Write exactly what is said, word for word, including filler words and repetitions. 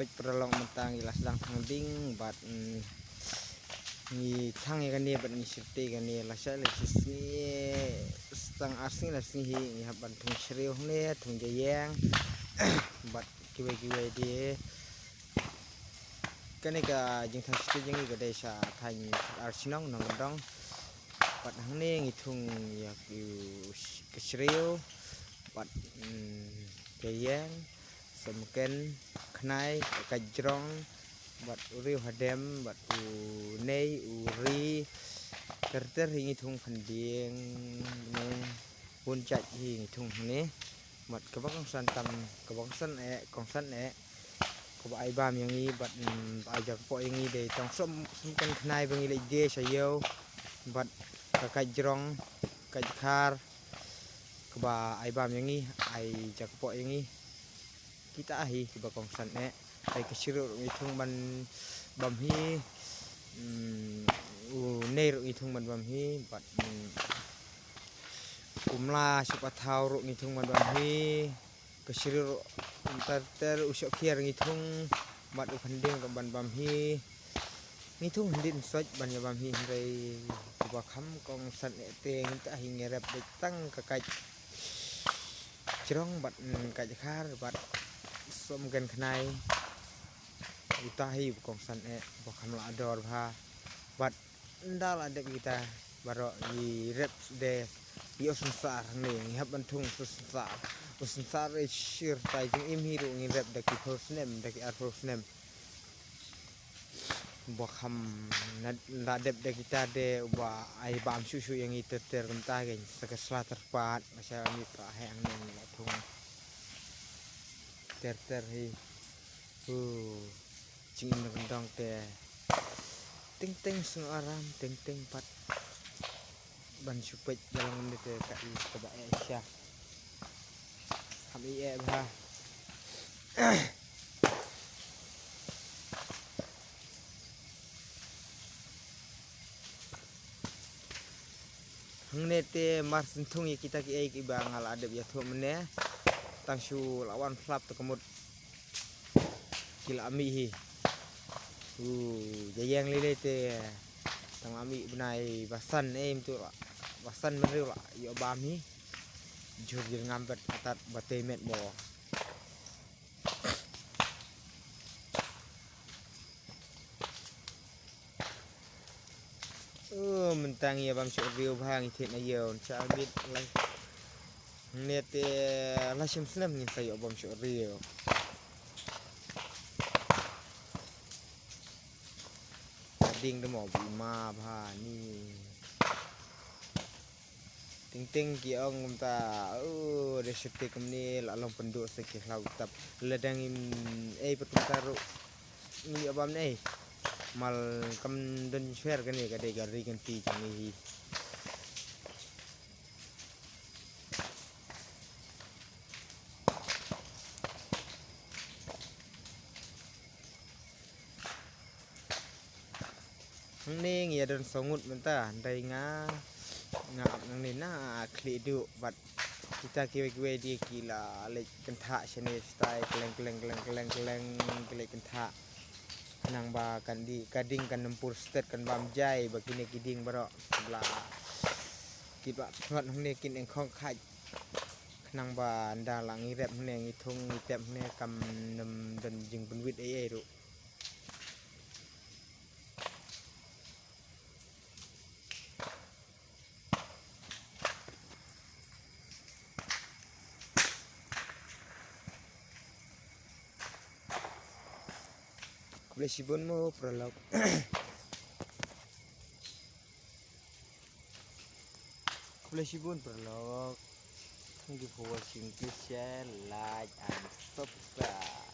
Paralok, mynta ngi la sdang thang ding bad, mm, ngi thang ïa kane bad ngi shirti kane la sha la shi sngi, tang ar sngi la sngi hi ngi hap ban thung shriew hangne, thung jaïeng bad kiwei kiwei de. Kane ka jingthang shirti jong ngi ka dei sha thaiñ Ar Shnong Nongkyndong. Bad hangne ngi thung ïa ki, ka shriew bad, mm, jaïeng, samken, khnai, ka jrong, bad u riew hadem, bad u nei, u ri, ter ter hi ngi thung phan dieng ne, bun jait hi ngi thung hangne. Bad kaba kongsan tam, kaba kongsan eh, kongsan eh, kaba ai bam ïa ngi bad, mm, ai jakpoh ïa ngi dei tang som, samken khnai ba ngi leit die sha ïew, bad ka kait jrong, kait khar, kaba ai bam ïa ngi, ai jakpoh ïa ngi. Kita hi kiba kongsan eh. Ai ka shriew ruh ngi thung ban bam hi. Mm, u nei ruh ngi thung ban bam hi bad, mm, u mla shu pathaw ruh ngi thung ban bam hi. Ka shriew ruh ter ter, u shohkhiar ngi thung bad u phan dieng ruh ban bam hi. Ngi thung hynrei soit ban ïa bam hi hynrei kiba kham kongsan eh te ngi ta hi ngi rep beit tang ka kait jrong bad, mm, kait khar bad samken khnai. Uta hi ba kongsan eh ba kham la dor bha. Bad nda la dep kita baroh ngi rep de ïa u synsar hangne ngi hap ban thung u synsar. U synsar i shir tai jingim hi ruh ngi rep da ki phew snem da ki arphew snem. Ba kham na, la dep da kita de uba ai bam shuh shuh ïa ngi ter ter kumta kein sa ka sla tyrpad ba sha ngi pra heh hangne ngi la thung ter ter hi. U jingim na kyndong te teng teng sngew aram, teng teng pat ban shu peit ïa la ngi te ka i kaba eh sha. Kham i eh bha. Hangne te mar sngewthuh ïa kita kiei kiba nga la dep ïathuh mynne. Tang shu la wan phlap te ka mut ki la mih hi. U jaïeng lei lei te tang la mih bnai ba san, eh, mynta la ba san bynriew la ïoh bam hi. Jur jur ngam bet atat ba tei met mo. Oh, mynta ngi ïa bam shuh riew bha ngi thied na ïew, ncha bit la. Ngi te la shim snem ngin sa ïoh bam shuh riew. Ding de mo bi ma bha ni. Ting ting ki ong kumta, oh, de shete kumne la long pynduh sa ki hlaw tap. Lada ngim ei pat kumta ruh ngim ïoh bam ne ei. Mal kam don shwer kane ka dei ka ri kan ti jong ngi hi. Hangne ngi ïa don sngut mynta, hynrei nga, nga ap nangne na khlieh duh bad kita kiwei kiwei de ki la leit kynthah shane shatai, kleng kleng kleng kleng kleng ki leit kynthah. Nang ba kan dih, ka ding kan nempur stet kan bam jai ba kine ki ding baroh. Ba la ki ba thnot hangne kin eng khong khaj. Khnang ba nda la ngi rep hangne ngi thung ngi tep hangne kam nem don jingpynwit ei ei ruh. Khublei shibun mo paralok. Khublei shibun paralok. Thank you for watching. Please share, like and subscribe.